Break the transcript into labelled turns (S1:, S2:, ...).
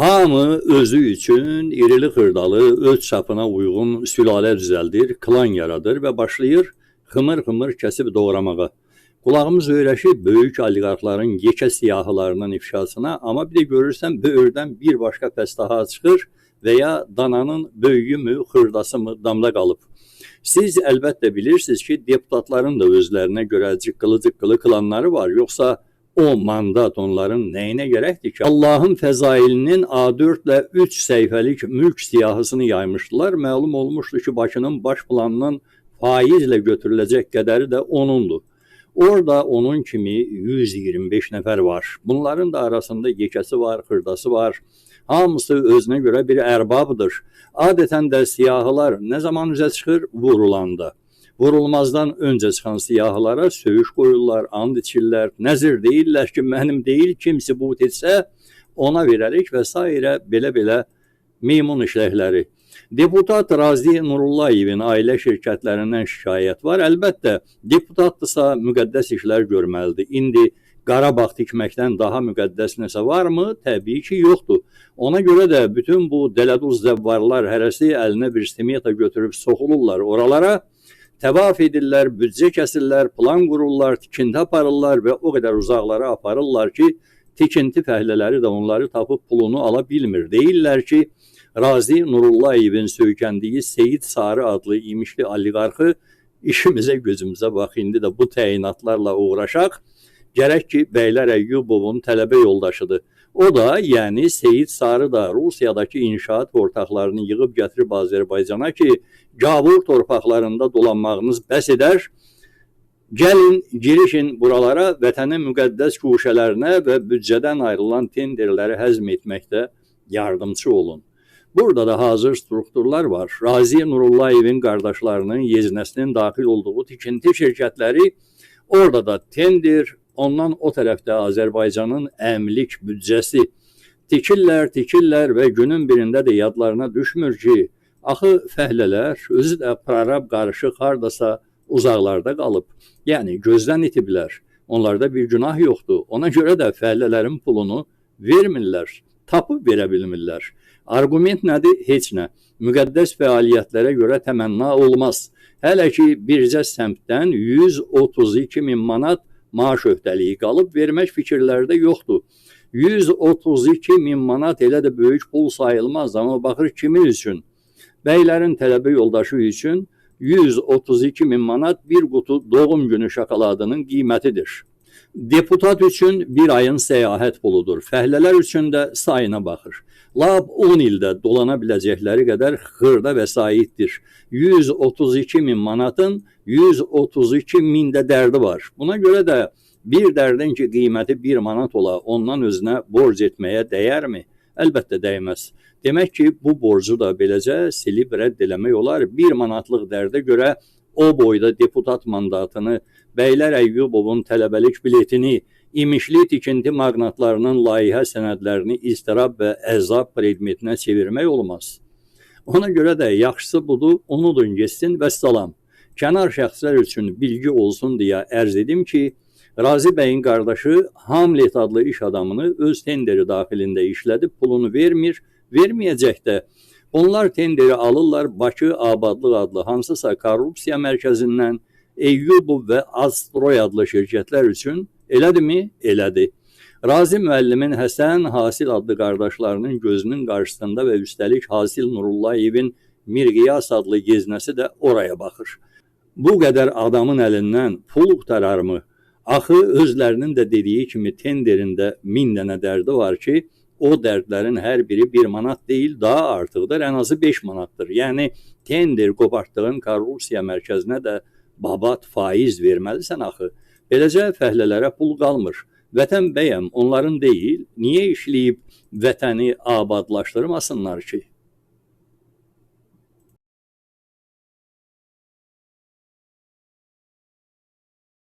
S1: Hamı özü üçün irili xırdalı, öz çapına uyğun sülalə düzəldir, klan yaradır və başlayır xımır-xımır kəsib doğramağa. Qulağımız öyrəşib böyük oliqarxların yekə siyahılarının ifşasına, amma bir də görürsən böyürdən bir başqa fəs daha çıxır və ya dananın böyüyü mü, xırdası mı damda qalıb. Siz əlbəttə bilirsiniz ki, deputatların da özlərinə görə cıqqılı-cıqqılı klanları var. Yoxsa o mandat onların nəyinə gərəkdir ki? Allahın fəzailinin A4 ilə 3 səhifəlik mülk siyahısını yaymışdılar. Məlum olmuşdu ki, Bakının baş planının faizlə götürüləcək qədəri də onundur. Orada onun kimi 125 nəfər var. Bunların da arasında yekəsi var, xırdası var. Hamısı özünə görə bir ərbabdır. Adətən də siyahılar nə zaman üzə çıxır? Vurulanda. Vurulmazdan öncə çıxan siyahılara söyüş qoyurlar, and içirlər, nəzir deyirlər ki, mənim deyil, kim sübut etsə ona verərik və sairə belə-belə meymun işləkləri. Deputat Razi Nurullayevin ailə şirkətlərindən şikayət var. Əlbəttə, deputatdırsa müqəddəs işlər görməlidir. İndi Qarabağ tikməkdən daha müqəddəs nəsə varmı? Təbii ki, yoxdur. Ona görə də bütün bu dələduz zəvvarlar hərəsi əlinə bir simeta götürüb soxulurlar oralara. Təvaf edirlər, büdcə kəsirlər, plan qururlar, tikinti aparırlar və o qədər uzaqlara aparırlar ki, tikinti fəhlələri də onları tapıb pulunu ala bilmir. Deyirlər ki, Razi Nurullayevin söykəndiyi Seyid Sarı adlı imişli oliqarxı işimizə gözümüzə bax indi də bu təyinatlarla uğraşaq. Gərək ki, Bəylər Əyyubovun tələbə yoldaşıdır. O da, yəni Seyid Sarı da Rusiyadakı inşaat ortaqlarını yığıb gətirib Azərbaycana ki, gavur torpaqlarında dolanmağınız bəs edər. Gəlin, girişin buralara, vətənin müqəddəs guşələrinə və büdcədən ayrılan tenderləri həzm etməkdə yardımçı olun. Burada da hazır strukturlar var. Razi Nurullayevin qardaşlarının yeznəsinin daxil olduğu tikinti şirkətləri, orada da tender, ondan o tərəfdə Azərbaycanın əmlik büdcəsi. Tikirlər, tikirlər və günün birində də yadlarına düşmür ki, axı fəhlələr özü də prorab qarışıq hardasa uzaqlarda qalıb. Yəni gözdən itiblər. Onlarda bir günah yoxdur. Ona görə də fəhlələrin pulunu vermirlər, tapıb verə bilmirlər. Arqument nədir? Heç nə. Müqəddəs fəaliyyətlərə görə təmənna olmaz. Hələ ki bircə səmtdən 132 min manat maaş öhdəliyi qalıb, vermək fikirlərdə yoxdur. 132 min manat elə də böyük pul sayılmaz, amma baxır kimin üçün? Bəylərin tələbə yoldaşı üçün 132 min manat bir qutu doğum günü şokoladının qiymətidir. Deputat üçün bir ayın səyahət puludur. Fəhlələr üçün də sayına baxır. Lap 10 ildə dolana biləcəkləri qədər xırda vəsaitdir. 132 min manatın 132 min də dərdi var. Buna görə də bir dərdin ki, qiyməti 1 manat ola, ondan özünə borc etməyə dəyərmi? Əlbəttə dəyməz. Demək ki, bu borcu da beləcə silib rədd eləmək olar. 1 manatlıq dərdə görə o boyda deputat mandatını, Bəylər Əyyubovun tələbəlik biletini, imişli tikinti maqnatlarının layihə sənədlərini iztirab və əzab predmetinə çevirmək olmaz. Ona görə də yaxşısı budur, unudun getsin və salam. Kənar şəxslər üçün bilgi olsun deyə ərz edim ki, Razi bəyin qardaşı Hamlet adlı iş adamını öz tenderi daxilində işlədib pulunu vermir, verməyəcək də. Onlar tenderi alırlar Bakı Abadlıq adlı hansısa korrupsiya mərkəzindən Eyyubov və Azstroy adlı şirkətlər üçün. Elədimi? Elədi. Razi müəllimin Həsən, Hasil adlı qardaşlarının gözünün qarşısında və üstəlik Hasil Nurullayevin Mirqiyas adlı geznəsi də oraya baxır. Bu qədər adamın əlindən pul qurtararmı? Axı özlərinin də dediyi kimi tenderində 1000 dənə dərdi var ki, o dərdlərin hər biri 1 manat deyil, daha artıqdır, ən azı 5 manatdır. Yəni tender qopartdığın korrupsiya mərkəzinə də babat faiz verməlisən axı. Beləcə fəhlələrə pul qalmır. Vətən bəyəm onların deyil, niyə işləyib vətəni abadlaşdırmasınlar ki?